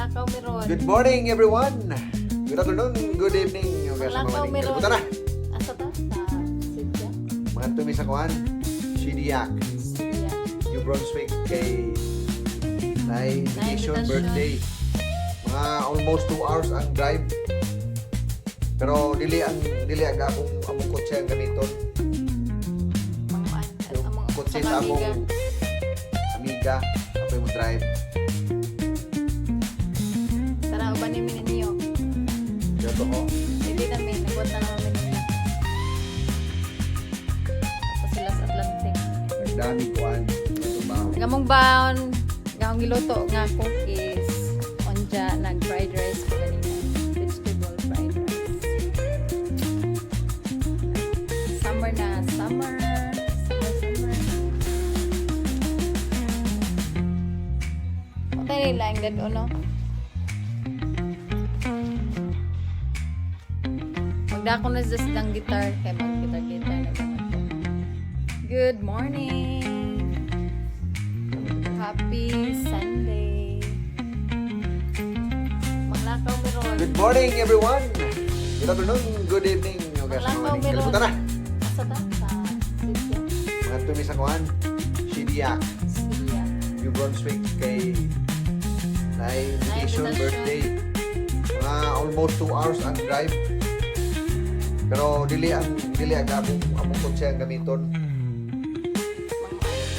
Manglakaw meron. Good morning, everyone! Good afternoon, good evening. Yung guys, Manglakaw mga meron. kalibutan na. Asa ta? Sa Sidya? Mga tumi sa kuan, Shediac, Sidya. New Brunswick kay na invitation invitation. Birthday. Mga almost 2 hours ang drive. Pero dili ang akong among kotse ang gamiton. Manguan. Yung Among kotse sa among amiga, ako yung drive. Tara, uban ni ninyo. Dito ko. Hindi namin, nagbuot na naman ninyo. Tapos sila sa Atlantic. Nagdami kuan. Trabaho. Ngamong baon, nga akong giluto nga cookies. Onja, nag fried rice ko ganina. Vegetable fried rice. Summer na, summer. Summer, summer. Okay, lang dad no? Magdako na sa silang guitar kay mag guitar guitar na ba ko. Good morning. Happy Sunday. Manglakaw meron. Good morning, everyone! Good afternoon, good evening. Yung guys, Manglakaw mga meron. kalibutan na. Asa ta? Sa Sidya. Mga tumi sa kuan, Shediac, Sidya. New Brunswick kay na invitation invitation. Birthday. Mga almost 2 hours ang drive. Pero dili ang akong among kotse ang gamiton.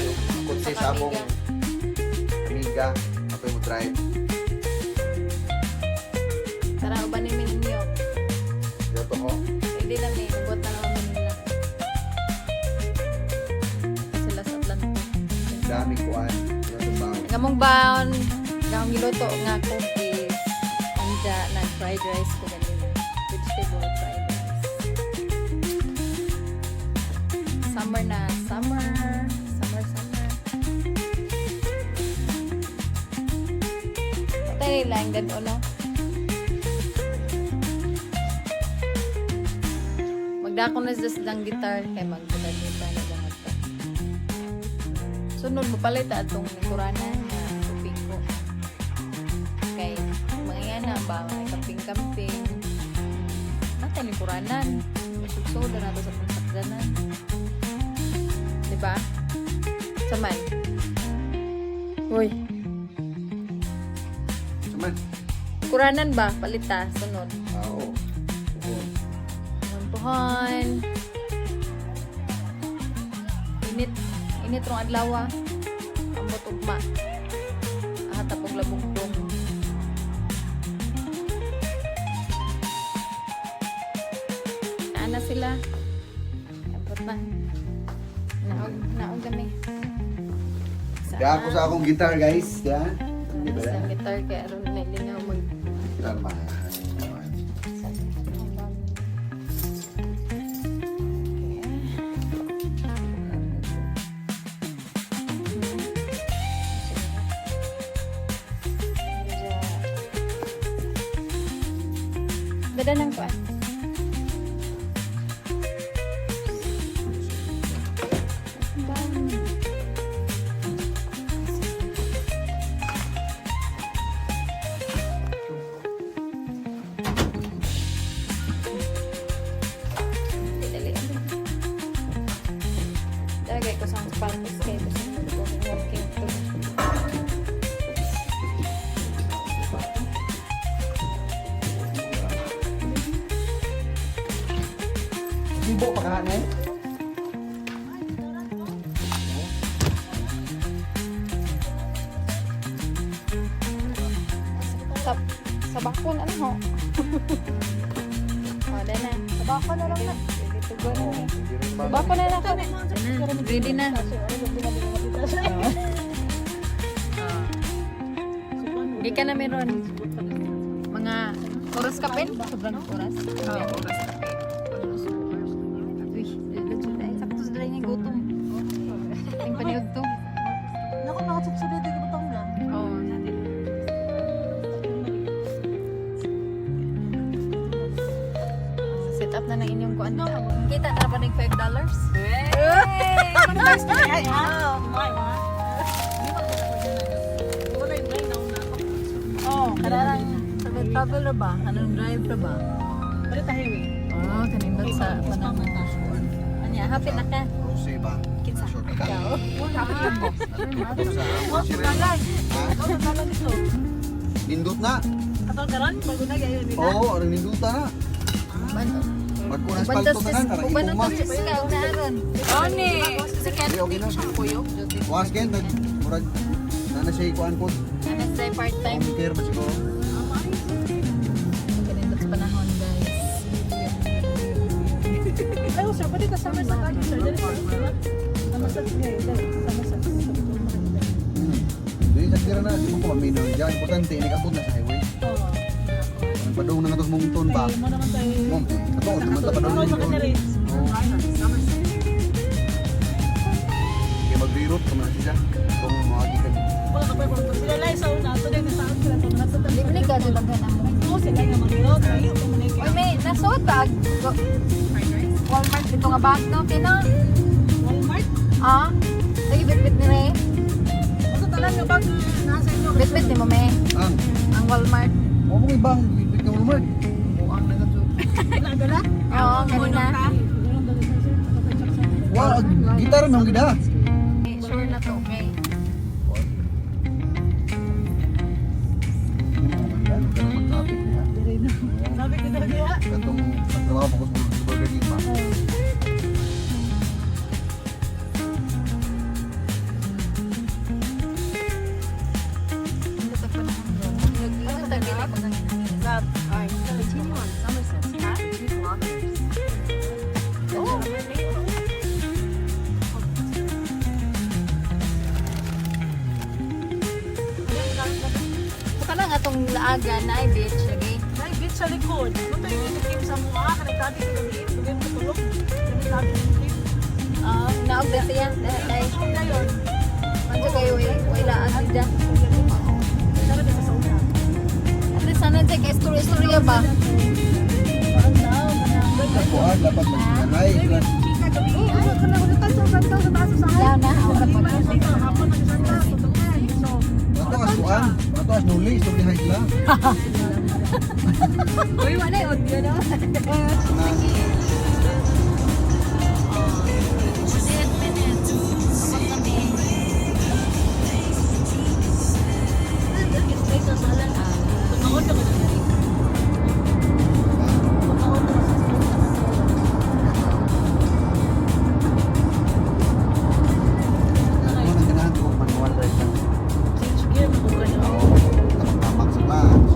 Yung kotse sa among amiga, ako yung drive. Tara, uban ni ninyo. Dito ko. Hindi namin, nagbuot na naman nila. Sila sa Atlantic. Dami kuan. Trabaho. Ngamong baon, nga akong giluto nga cookies. Onja, nag fried rice ko ganina. Vegetable fried rice. Summer na, summer. Summer, summer. Patay lang, dad, no? Magdako na sa silang guitar kay mag-guitar guitar na gamit ko. Sunod mo palit atong lingkuranan nga tubig ko. Kay mga yan na ba may camping-camping. Natay lingkuranan. Sugsod na nato sa pangsakdanan. Diba? Saman. Uy, Saman. lingkuranan ba? Palita, sunod. Ah, oo. Oo. Pohon. Init. Init rong adlaw. Ambot ugma. Ah, tapog labugdong. Ana sila. Ambot na. Naog, naog kami. Dako ko sa akong guitar, guys. Yan. Di ba? Sa guitar kay aron na lingaw mag Tama. Ganda ng kuan. Dali. Lagay ko sa sapatos kay gusto ko walking to. Ibo pa ka na eh. Sa bakon ano ho? Oh, dahil na. Sa bako na lang na. Ready to go na. Oo, hindi rin ba- Bako na lang ako. Ready na. Hindi ka na meron. Mga oras kape? Sobrang oras. Oo, oras kape. Uy, ay, sakto sa niya gutom. Ang paniod to. Naku, nakasubsob dito yung butong lang. Oo. Set up na ng inyong kuan. Kita na ba ng $5? Hey! Ay, ah, may, ma. Oh. Kararang sa may travel ra ba? Anong drive ra ba? Pero tayo eh. Oh, kanindot sa panahon. Anya, happy na ka. Rosy ba? Kinsa? Shortcut. Ikaw. Ito sa Oh, Sirena. tagay. Ha? Ikaw na talang dito. Nindot na. Katong karon, bago na gayon nila. Oo, arang ninduta na. Magkunas Uban palto tanan para uban ipuma. to sis ka una aron. Oni. Si Ken, Di, okay na. kuyog. Was Ken, murag na siya ikuan po. Ano sa part time? Home care ba siguro? Kanindot sa panahon, guys. Ay, oh, sir, pwede ka summer sa kanya, sir. Dali, sir. Sama sa dali, sama sa. Dili sa tira na, di mo ko maminaw. Diyan, importante, inigabot na sa highway. Oo. Ang padung na nga tos mungton ba? Kay mo naman tayo. Mom, ato, naman ta padung Ako, mungton. maka-narrate. Oo. Kaya mag-reroute ka man na siya. Kung moagi ka. Wala ka pa yung sila lang sa una. Ito din, nasa sila. Ito, nasa Libre ka dulaghan mo. Oo, sila nga mag-reroute. Ayaw, pumunay Uy, may nasuot ba? Walmart ito nga bag no? Kina? Walmart? Ah? Lagi bitbit ni Ray. Ito talaga bag nasa inyo. Bitbit ni mo may Ang, ang Walmart. mo mo ibang bibig ng Walmart. Buang na kadto. Wala, dala? Oo, kanina. Walang dala, sir, sir. Nakapag-check sa akin. Wa, gitara man gid ha. Sure na to, okay. Mag-traffic niya. Dire na. Sabi ko daw niya. Katong pagtrabaho ko sa Burger King pa. Ito panahon doon. Ano sa dili Love. Continue on Somerset Street for 2 kilometers. Oh. Ito lang atong laagan na ay beach lagi. Ay, bitch sa likod. Ito yung inikim sa mukha. Kanagtabi ko gabi. Gabi ko tulog. Kanagtabi ko inikim. Ah, naog na siya. Dahil Ang dayon. manjo kayo eh. Way laag dida. Sarap isa sa una. At least sana dyan kay istorya-istorya ba? Parang daw. Kuan dapat magkanay. Chika gabi. Ano ka na ulitan sa santa sa taas sa Daw na. Ako Di pa ba yung santa hapon na sa santa. So, Ato as kuan, ato as nuli, istorya height lang. Uy, wala yung audio no? Na 8 minutes. Abot kami. sa sala. Tumaon na ba na? Tumaon na sa Ano nang ganahan ko manual drive lang. Change gear mo ka na. Oo, tamak-tamak sa clutch.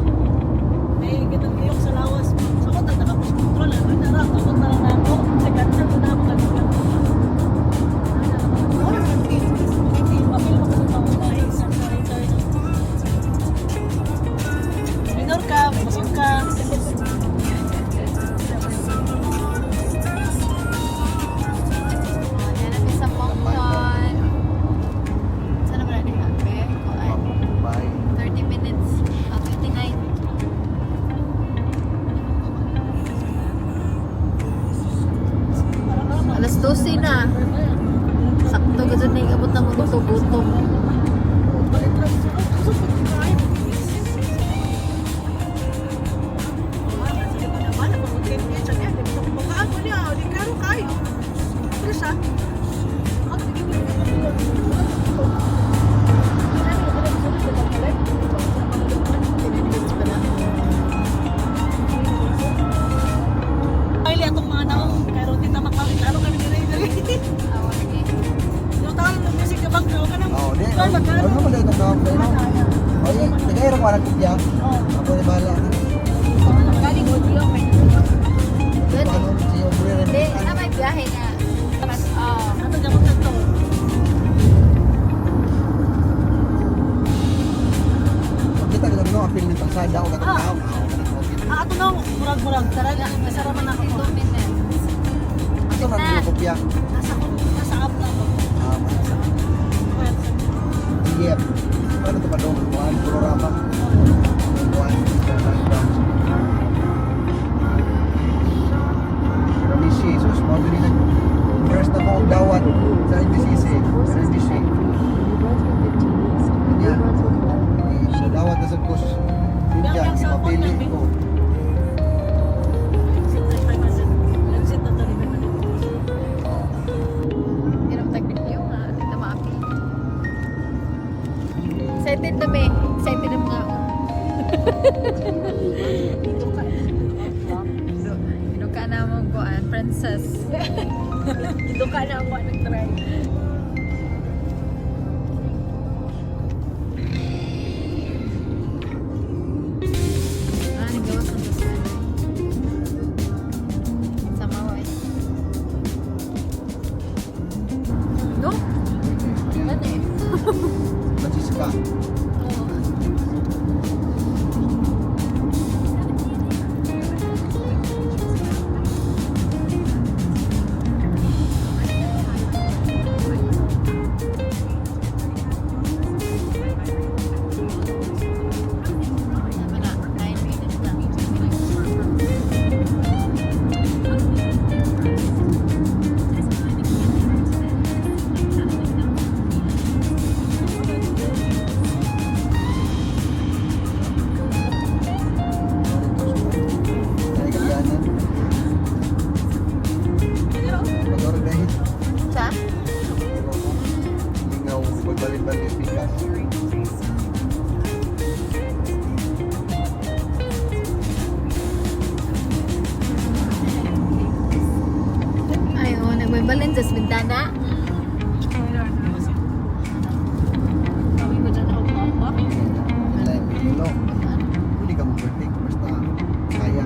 May kitang liyok sa lawas. Sa ko nagkakapos control. Ano na lang? Takot na lang na ako. Sa ganda ko na ako kanina. Wala kang Papel mo sa pangunahin sa character. Minor ka, busog ka. Oh, yan na sa Moncton. Sana ba na diha? Be? Kuan. Bye. 30 minutes. Ah, 29. Alas 12 na. Sakto gud na abot na mo dito gutom. Ay, atong mga naong karon din na makawit. Ano kami dire dire. Awa lagi. Yung tawag ng music ka bang ka nang. Oh, di. Ay, magkano? Ano man itong tawag ko? Oy, tagay ra ko anak kopya. Oh. Ako ni bahala na. Galing audio may. Good. Ano si Aubrey rin. Di, na may biyahe na. Oh. Ato gamot na to. Pagkita ka no, apil ng pasada o katong Ah. tao. Ah, ato na murag-murag tara na masara man ako. 22 minutes. Ito na yung kopya. Nasa app na ako. Ah, Nasa app. Well, Yep. Ano to pa dong? Kuan, Colorama. Kuan, Kuan, Pero ni si Jesus, mo dili nag first na ko og dawat sa NBCC, sa NBC. Kanya, dawat na sa kus. Minjan, ipapili ko. Exit na 500. Exit na 500. Hindi naman tag-video nga. Hindi na maapi. Excited na me. Excited na mga ako. Dito ka. Inuka na mong kuan, princess. Dito ka na ako nag-try. Ah, nagawas ang basta. Sa mawa eh. No? Ano eh? Francisca. Oo. Tama na, 9 minutes na. Ay, kagyanan. Motor dahil. Sa? Lingaw, pagbalin-balin, pikas. Ay, oo, nagbabalin sa bintana. Kami mo dyan ako pa. Like, no. Hindi ka mo perfect, basta kaya.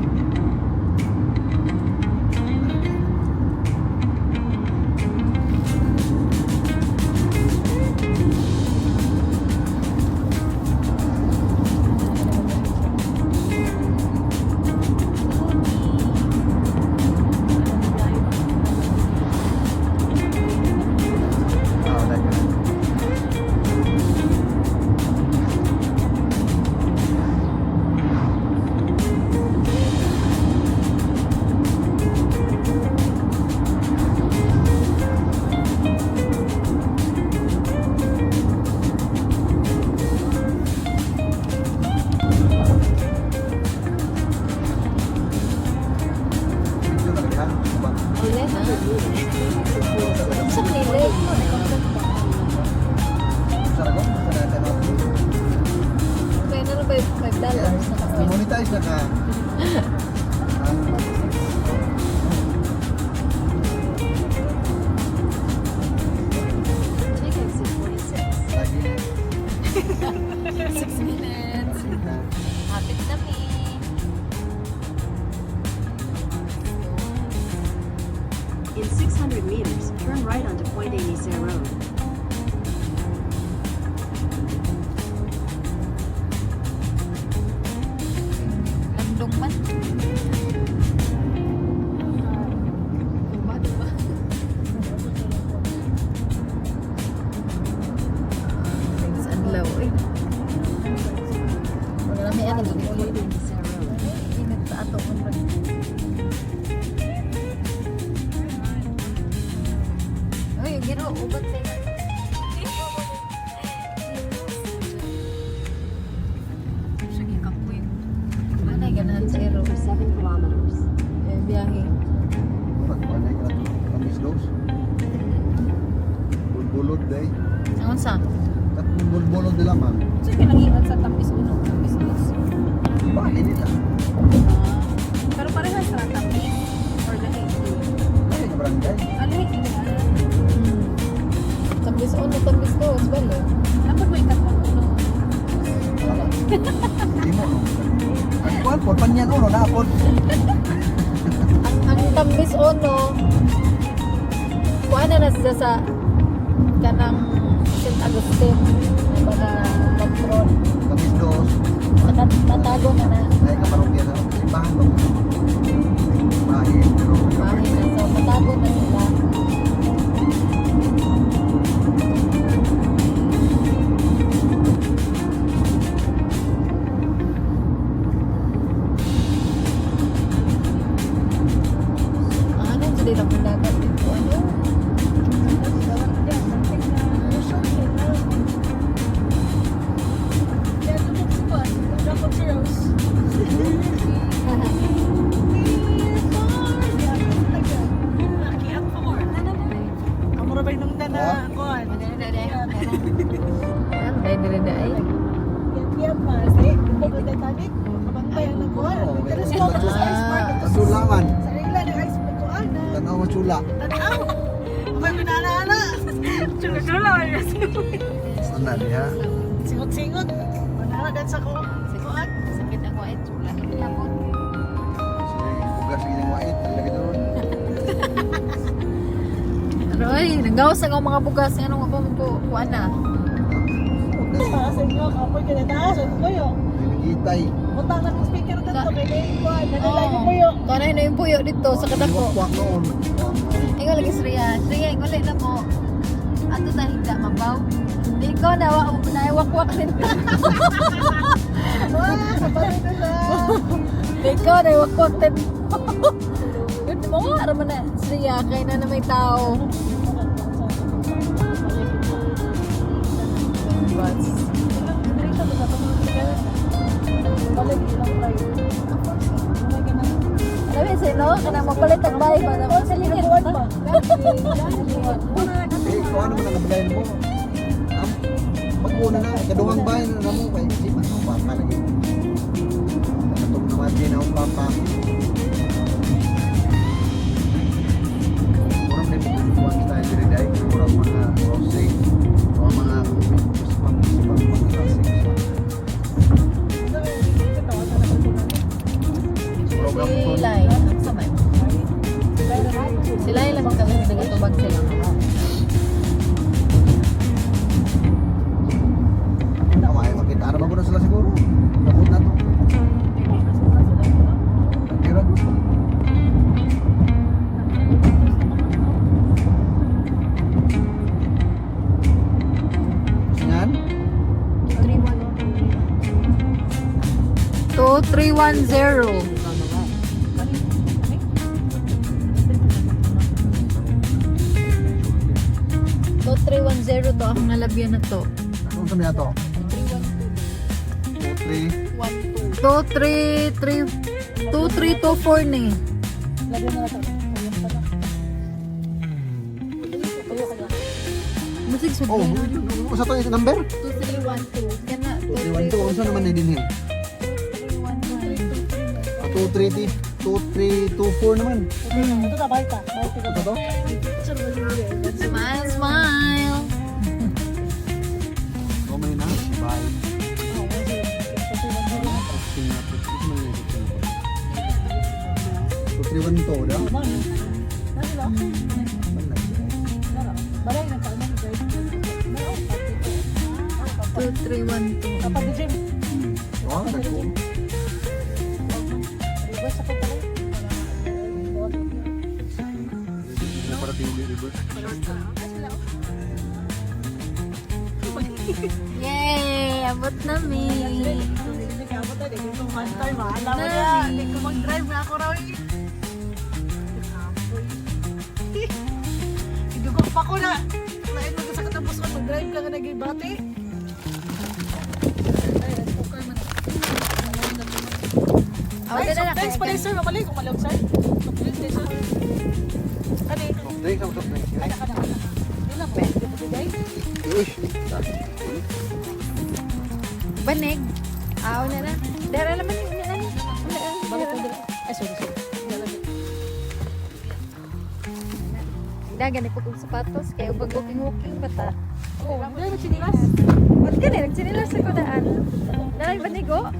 Ah, wala ka na. Dito na kaya? Ba? Sa Manila. Sa Ragon? Sa natin ako. Kaya na lang $5? Monetize na ka. Ang Take exit 46. lagi. 6 minutes. Hapit na mi. In 600 meters, turn right onto Point Amice Road. Landong man. Diba, diba? Sa adlaw eh. Marami ano dito. Point Amice Road. Init sa ato kung Uy, giro, ubat sa Siya gikapoy. Ano ganahan sa ero? For 7 kilometers. Eh, biyahe. Pagpanay ka na Kamis dos. Bulbulod day. Ang unsa? Kat bulbulod nila ma'am. Sa kinangihan sa Tampis Uno, Tampis Dos. Bahay nila. Pero parehas sa Tampis or lahi. Ay, nga barangay. Ah, lahi din na. Tambis uno, tambis dos, bale. Dapat may katong uno. Wala. Hindi mo no. Ang kuwan po, panyan uno na po. Ang tambis uno, kuha na na sila sa kanang St. Agustin. May mga patron. Kamis dos. Natago na na. Ay, kaparokya sa simbahan ba? Bahay, pero Bahay na. So, matago na sila. Ang ano, today lang ang dagat dito. Ano? Kaya tumok si Juan, Jacob si Rose. Ang Titanic. Kabantay ang nagkuhan. Oo, Telescope sa iceberg. Matsula man. Sa ila ng iceberg kuan. Tanaw matsula. Tanaw. May pinala-ala. Chula-chula. Sana diha. Singot-singot. Manara dan sa ko. Kuan. Sakit ako ay chula. Tapos, Sige, bugas inyong wait. Lagi doon. Aroy, nanggawas ang mga bugas. Anong ako mo kuan na? Para sa inyo, kapoy ka na taas. Ano kayo? Gitay. Butang na kong speaker dito. Kay na yung kuan. Nanalagi ko yun. Kanay na yung puyo dito sa kadako. Wakwak noon. Ikaw lagi si Rhea. Rhea, ikaw lang na mo. Ato ta higda mabaw. Di ko na wa na wakwak din. Wah, kapatid na lang. Di ko na wakwak din. Yun mo nga raman na si Rhea kay na na may tao. But Sabi sa no, kana magpalit ang bahay ba na sa lingit ba? Eh, kung ano man ang kabilayan mo. Pag-una na, kaduhang bahay na na mo. Kaya si man ang papa lagi. Katong naman din ang papa. Murang na yung kuwan style diri dai. Murang mga rose. O mga pang pang mga Program Si ko. Lai, sa may. Si Lai lamang kami nagatubag sila. Tama, ay makita. Ano ba ko na sila siguro? Takot na to. Tira gusto. Yan? 2310. 2310 to akong nalabyan na to. Anong sabi na to? 2, 3. 233 2324 ni. Musig sud. Oh, usa to yung number? 2312. Kana 2, 3, 1, 2. Unsa naman na din yun? 2, 3, 2, 3, 2, 4 naman. Ito to? Smile, smile. Gomay na. Bye. 2, 3, 1, 2 daw. 2312. Oh, nagko. Para tingin river. Yay! Abot na mi. Hindi ko mag-drive na ako raw eh. Idugok pa ko na. Lain mo sa katapos ko, mag-drive ka nga nag-ibati. Awat Ay, na soft lang. drinks pa din sir, mamali kung malawag sir. Soft drinks din sir. Kani? Soft drink, ang soft drink. Ay, naka, naka, naka. Yun lang, pwede, pwede. Uy. Banig. Aw na na. Dara naman yung una na. Ay, sorry, sorry. Dagan ko kong sapatos kay ubag walking walking bata. Oh, hindi mo chinilas. Wat ka ni nagtsinilas ako daan. Dahil banigo.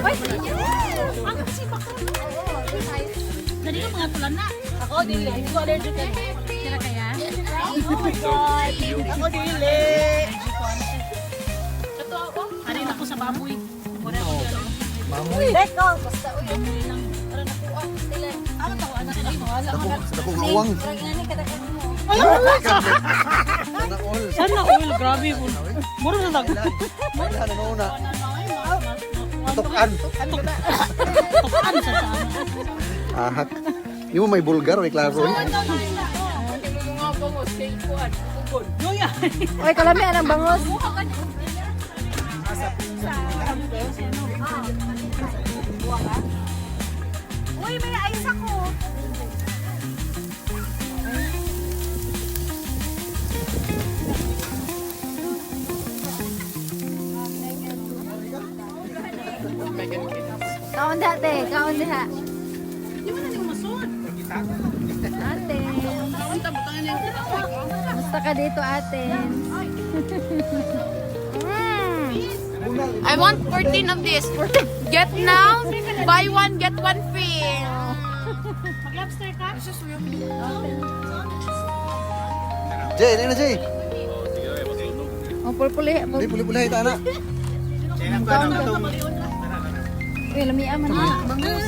Uy! Dali ka mga tulan na. Ako dili, hindi ko allergic eh. Tira kaya? Oh my God. Ako dili. Harin ako sa baboy. Mamoy. Teko. Basta uy. Ako to, anak ko. Wala Dako, dako nga uwang. Murag nga ni kadako mo. Sana all. Sana oil, grabe. Muro na lang. Kailan na una. Tukan. Tukan sa saan. Ahak. Yung may bulgar, may klaro. eh. Luya. Uy, kalami anang bangos. Uy, may ice ako. Kaon diha, te. Kaon diha. Di ba na ni umasod? Ate. Musta ka dito, ate? I want 14 of this. Get now, buy one, get one free. Mag-lobster ka? Jay, na Jay. Oh, pulpuli. Di puli-puli ta na. Uy, lamia man na. Bangus.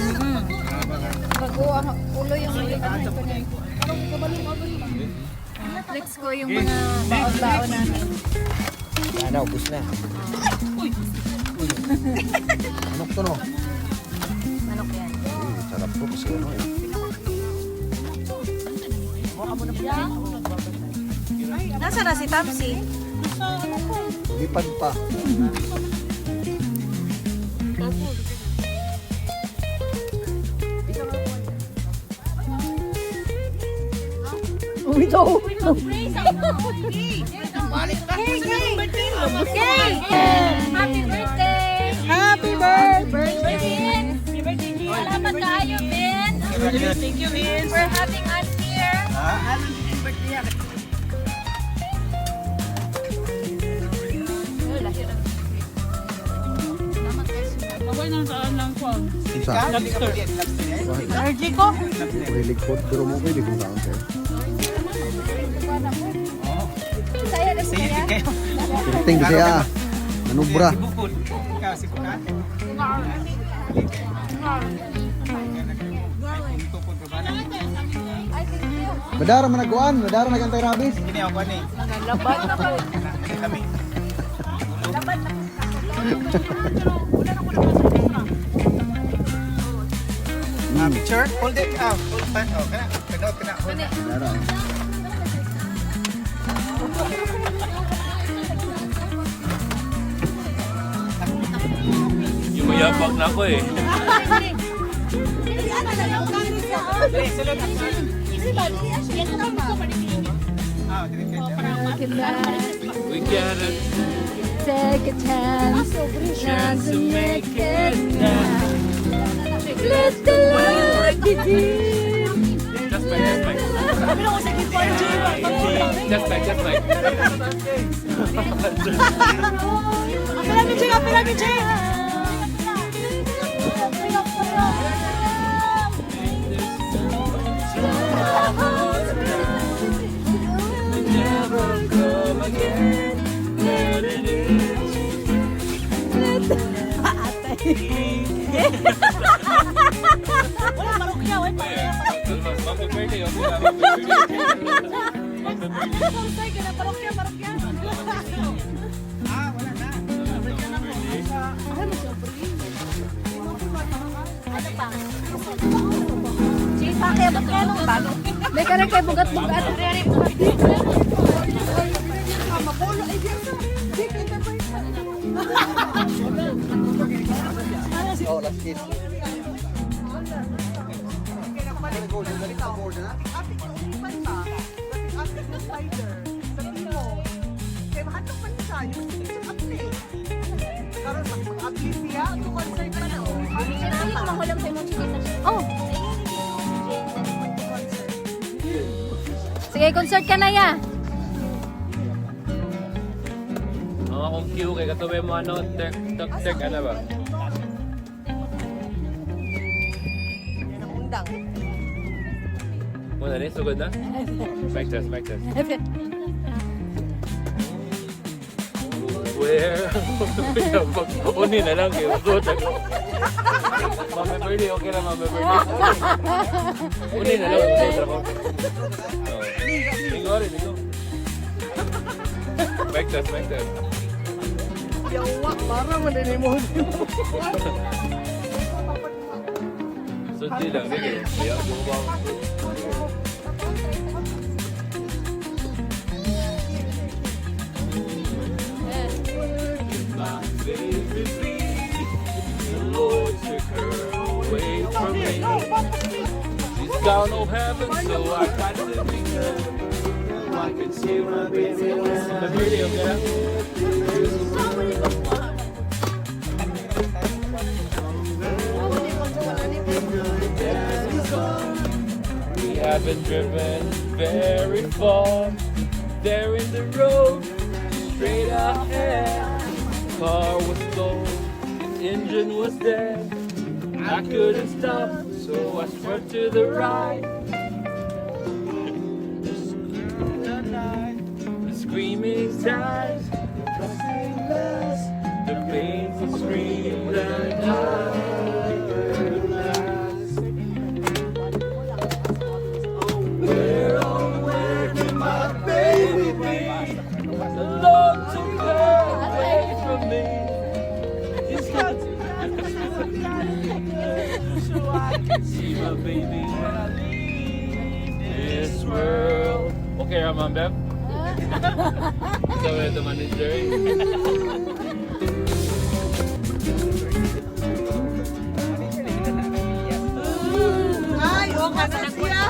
Bago ang ulo yung Flex ko yung mga baon-baon namin. Ana, ubos na. Uy. Manok to, no? Manok yan. Uy, sarap to kasi ano eh. Nasa na si Tamsi? Lipad pa. Uy, daw. Happy birthday! Happy birthday! Happy birthday! Salamat tayo, Ben, Thank you, Vince. for having us here. Mabay na saan lang ko. Sa? Lobster. Allergy ko. Mahilig po. Pero mo pwede kung kaon sa'yo. Saya na siya. Tinting siya. Manubra. Madara man nagkuan, madara nagantay rabis. Picture? Hold it. Ah, hold pa. Oh, kana. Kana, kana. Hold it. Madara. Oh. Yung mayabang na ako eh. Dali, sulod. Ah, dili, dili. We gotta Take a chance. Chance to make it now. Let the love begin. Just back, just back. Just back, just back. Apilami, Jay! Apilami, Jay! Never come again. Let it in. Wala, parokya. Wala, parokya. Happy birthday, okay lang. Happy birthday. Happy birthday. Sorry, ka na, parokya, parokya. Ah, wala na. May kare kay bugat-bugat. Oh, last kiss. Oh. Sige, concert ka na ya. Ang akong cue kay katubay mo ano, tek, tek, tek, ano ba? Muna rin, sugod na? Mic test, mic test. Where? Uni na lang kayo. Mama birthday, okay lang, mama birthday. Uni na lang, okay lang. Oh. Ligo rin, ligo. Mic test, mic test. Yawa, para man din mo. Sundi lang, sige. Kaya, buka. Baby. She's got no heaven, so I got to be good. I could see my baby when I birthday, okay? We haven't driven very far. There in the road, straight ahead. Car was slow, engine was dead. I couldn't stop, so I swerved to the right. The screaming times, the painful scream that I heard last. Where, oh, where can my baby be? The Lord took her away from me. He's got so I can see my baby when I leave this world. Okay, Ramon Beb? So, the manager. Ay, oh, kasan siya.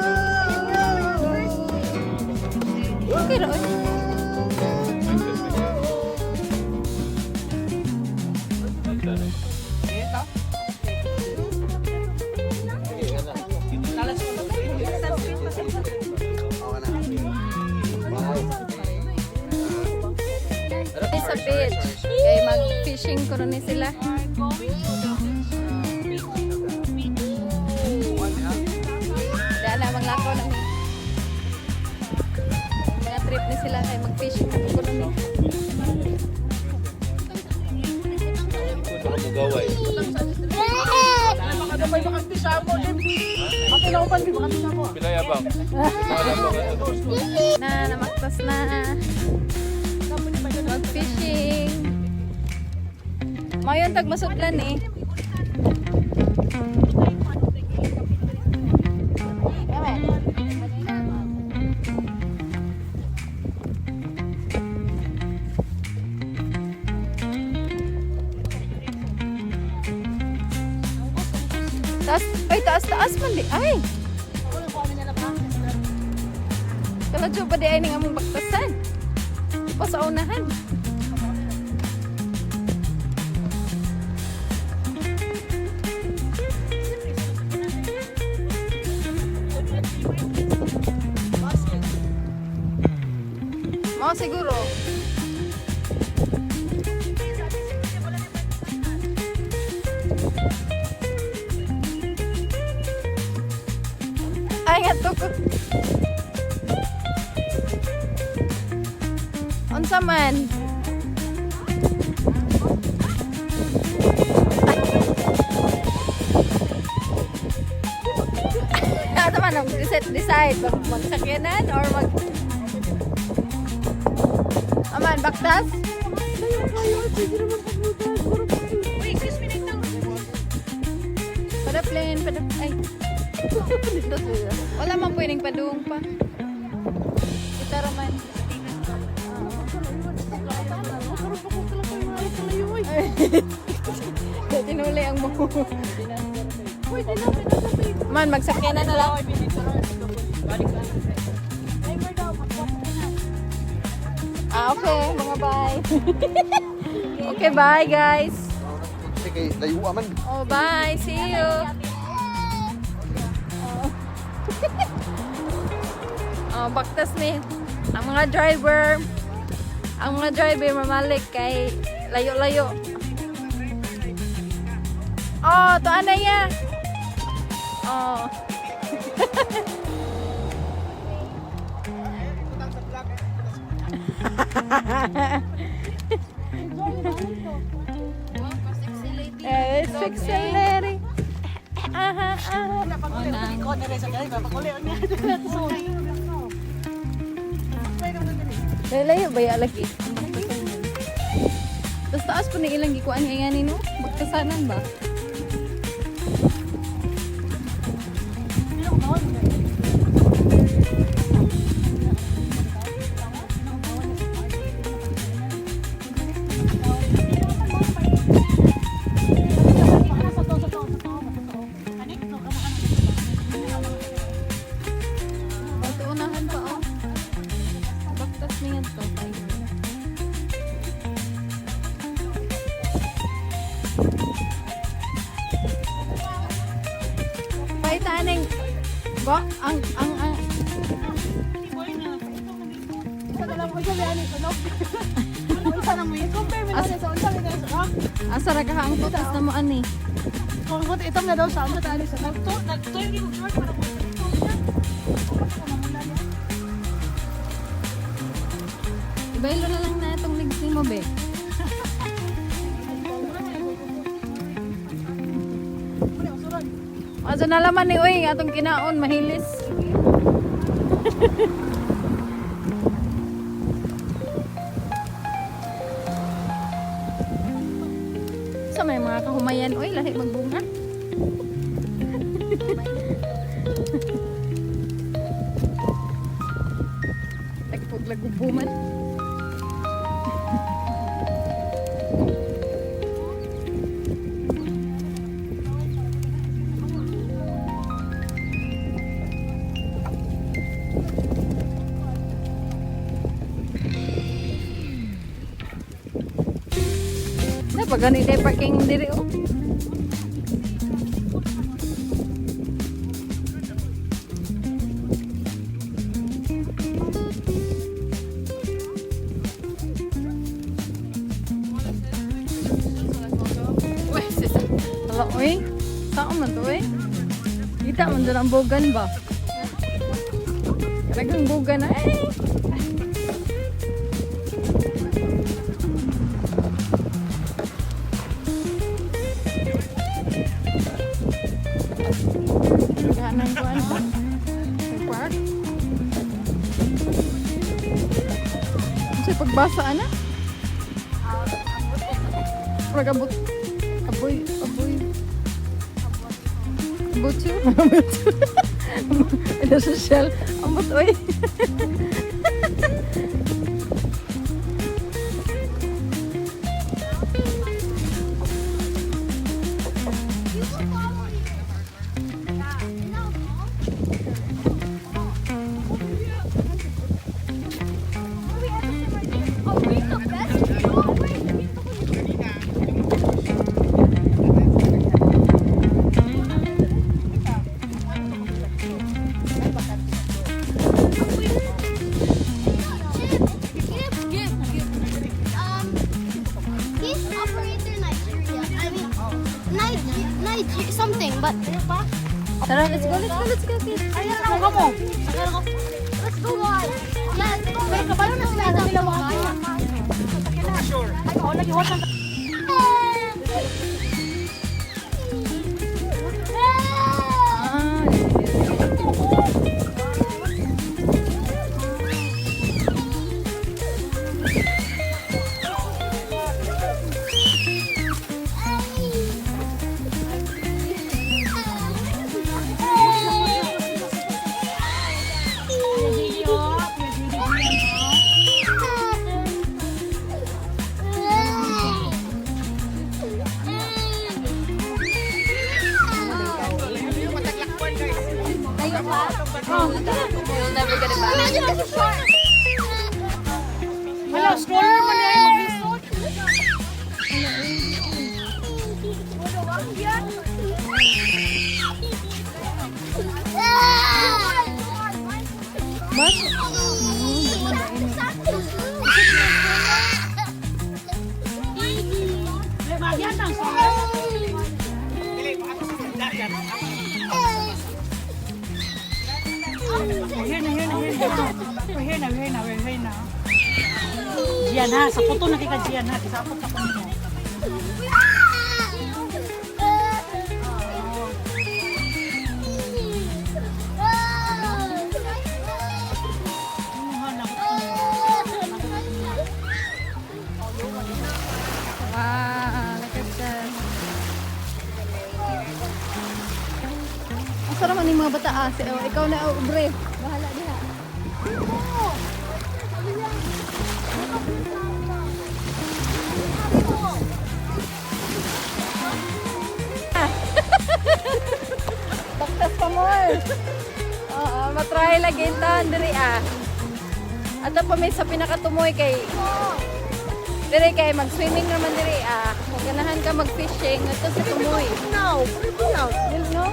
Okay ra oy. Okay na. Bye. Sa beach. Kay mag-fishing ko ni sila. Dala na manglakaw na mi. Mga trip ni sila kay mag-fishing ko ni. Gaway. Pilay abang. Na namaktas na. Mag-fishing. Mayon tag masudlan eh. Taas, ay taas taas man di ay. Kaladyo pa di ay ning among baktasan. Pa sa unahan. Mao siguro. Ay, nga to ko. Unsa man? Ano man ang decide, decide magsakyanan or mag Aman, baktas? Padaplin, padap ay. Wala man pwedeng padung pa. Kita raman. Tinuli ang buho. Man, magsakyanan na lang. Ah, okay. Mga bye. Okay, bye guys. Kasi kay layo man. Oh, bye. See you. Oh. Oh, baktas ni ang mga driver. Ang mga driver mamalik kay layo-layo. Oh, to ana ya. Oh. Eh, sexy lady. Aha, aha. Layo ba ya lagi? Tapos taas po ni ilang gikuan nga ni no? Magkasanan ba? Liwat mi ngadto kay. Paita aning ba ang Isa na lang ko siya ani kuno. Unsa na mo i-compare mo na sa unsa na sa rock. Asa ra ka ang putas na mo ani. Kung ko itom na daw sa unsa ta ani sa nagto nagto yung short para mo. Ibaylo na lang na itong legs nimo be. Asa na laman ni oy atong kinaon mahilis. Sa may mga kahumayan oy lahi magbunga. Tagpog lagubuman. Na pag ganit ay parking diri oh. Uy, sis. Hala, uy. Saan man to, uy? Kita man doon ang bogan ba? Talagang bogan na, eh. Ganang kuan ba? Sa park? Sa pagbasa ana? Murag abot. Aboy, aboy. Abot yun. Abot. Ito sa shell. Abot, oy. He's operator Nigeria. I mean, Niger, something, but Tara, let's go, let's go, let's go, kids. Ay, ako ka mo. Let's go, guys. Yeah, let's go. Pero kabalo na sila nila mga. Ay, wala giwatan. Ah, You'll never get it back. Imagine this is short. Wala, stroller man ay maglisod. Bas? May bagyan ang stroller. We're here na, here na, here na. We're here na, we're here na, we're here na. Gian ha, sa puto na kay ka Gian ha, kisapot sa puto. Wow, look at that. Asa naman yung mga bata ah? Oh, ikaw na, oh, bre. Bahala diha. Baktas pa more. Oo, matry lagi ito, diri ah. Ato pa may sa pinakatumoy kay dire kay mag-swimming naman dire ah. Kung ganahan ka mag-fishing, ato sa tumoy. No, no. Dili no?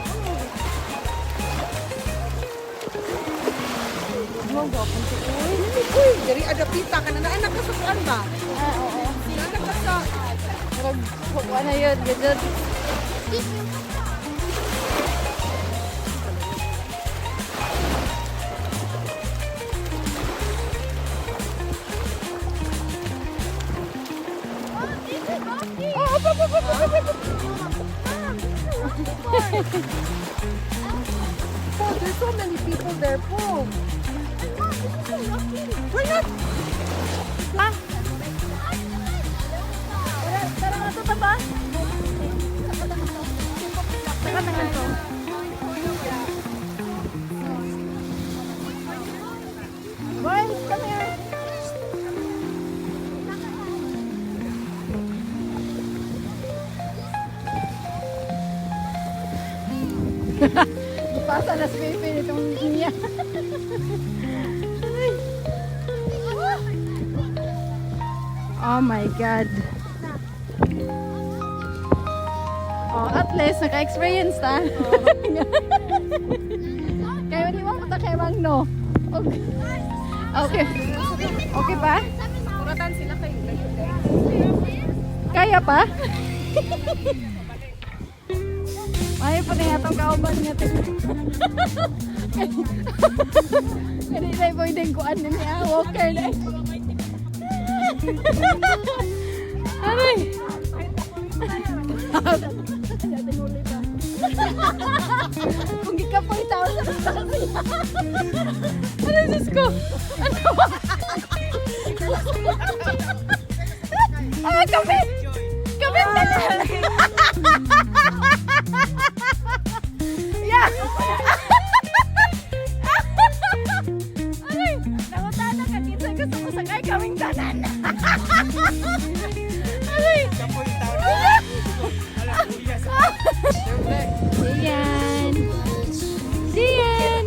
Mo gapon ko. Uy, uy, diri ada pita ka na naanak ka sa kuan ba? Ah, oo. Naanak ka sa Murag kuan na yun, gajud. Po, there's so many people there po. We're not Ah! Tara nga to ba? Tara nga to. Boys, come here. Ipasa na si Pepe nitong niya. Oh my God. Oh, at least naka-experience ta. Kaya hindi mo punta kay Mang no. Okay. Okay. Okay pa? Kuratan sila kayo. Kaya pa? Ay, pa na atong kauban nga tingnan. Kanina ay pwedeng kuan na niya. Walker na. Aray! Kung gikapoy tao sa siya. Aray, Diyos ko! Ano ba? Ah, kapit! Kapit na lang! Yeah! Aray! Nangutana ka, kinsa gusto mo sakay kaming tanan! Aray! Diyan! Diyan!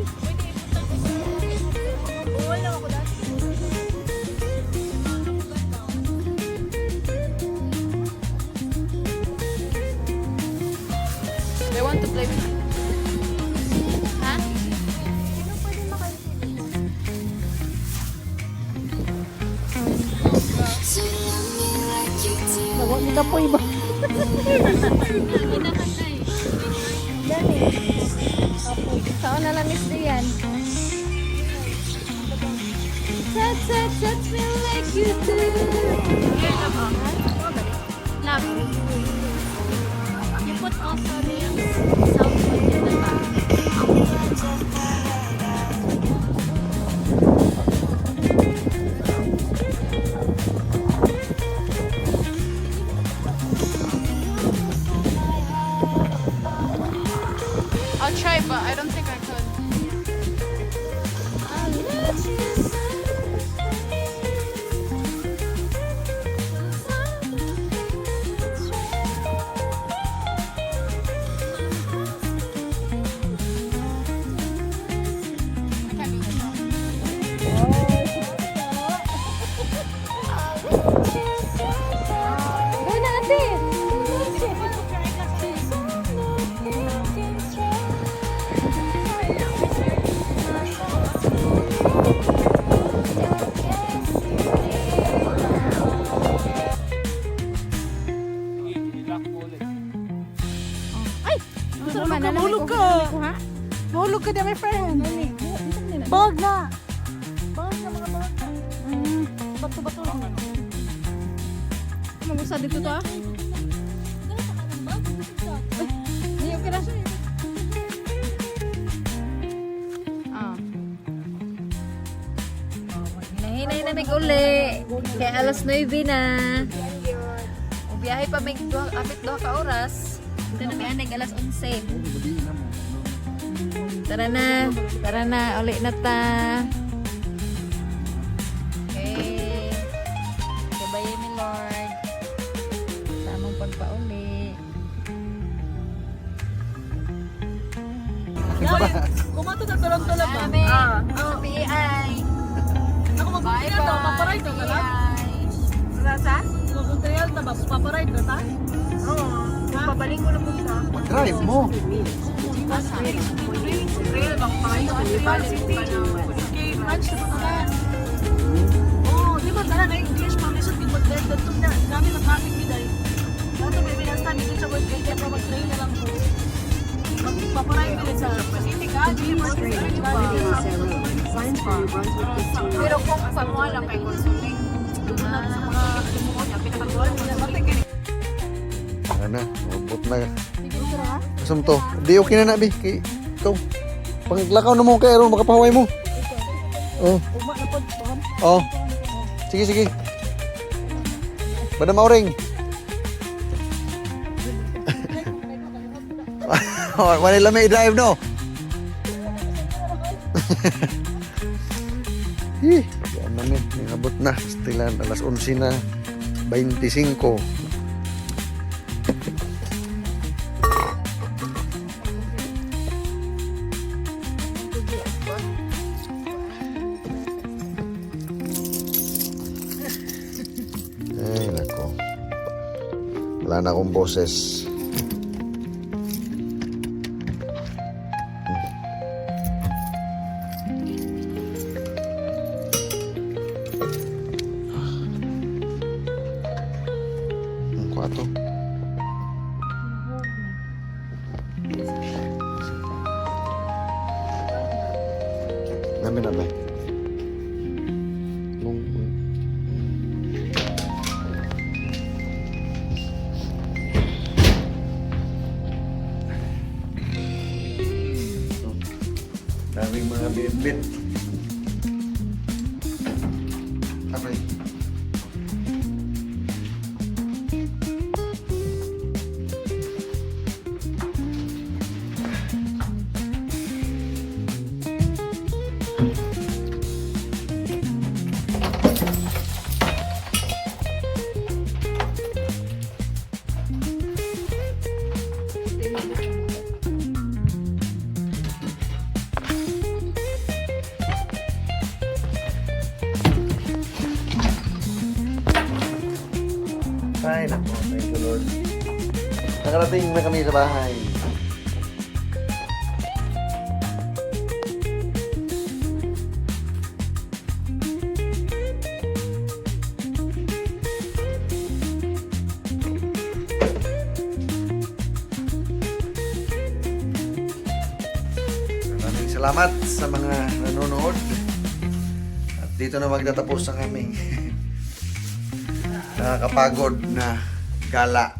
They want to play with you. Ha? Nawa ni kapoy ba? Dali. Saan na lang, Miss Dian? Touch, touch, touch me like you do. Love. You put also the cell phone in the bag. I'll try, but I don't think I could. I can't do this. Go na, ate! I-lock mo ulit. Ay! Gusto naman na Mahulog ka. Mahulog ka na, my friend. Bag na. Bag na, mga bag na. Bato-bato. Magusa dito to ah. Ay, Hindi, okay na. Ah. Hinahinay na mig uli. Kaya alas 9 na. O biyahe pa mig duha, apit duha ka oras. Ito na may anig alas 11. Tara na. Tara na. Uli na ta. Okay. Gabayin mi Lord. Sa among pagpauli. Kumato na Toronto lang ba? Amen. Sa PAI. Ako. Bye Ito, paparay ka na lang. Rasa? Kung trial na ba, paparay ka ta? Oo. Pabalik ko na po sa. Mag-drive mo. 600 meters, continue straight onto Point Amice Road. Trail bang payo? Trail City. Kay French na ba? Oo, di ba tara na English pa lisod gid mag-drive dadto na. Kami na-traffic gid ay. Dato may last time dito sa work kaya pa mag-train na lang ko. Magpaparay ka sa city ka, di Continue ba? straight onto Point Amice Road. Signs for New Brunswick 15 Pero miles. kung sa mga lang kay consuling. Sa mga Tumuon niya, pinakagol. Ano na, mabot na. Asa mo to? Di okay na na, bi. Kay, ikaw. Panglakaw na mo kay aron makapahaway mo. Oh. Ugma na pod. Oh. Sige, sige. Madam Auring. Wala lang may drive no. Hi, yan namin, nangabot na. Stilan, alas 11 na 25. Ay, nako. Wala na akong boses. Ang kwato. Namin na ba? Nung, Daming mga bitbit. Aray. Ay, nako. Thank you, Lord. Nakarating na kami sa bahay. Maraming salamat sa mga nanonood. At dito na magtatapos ang aming nakakapagod na gala.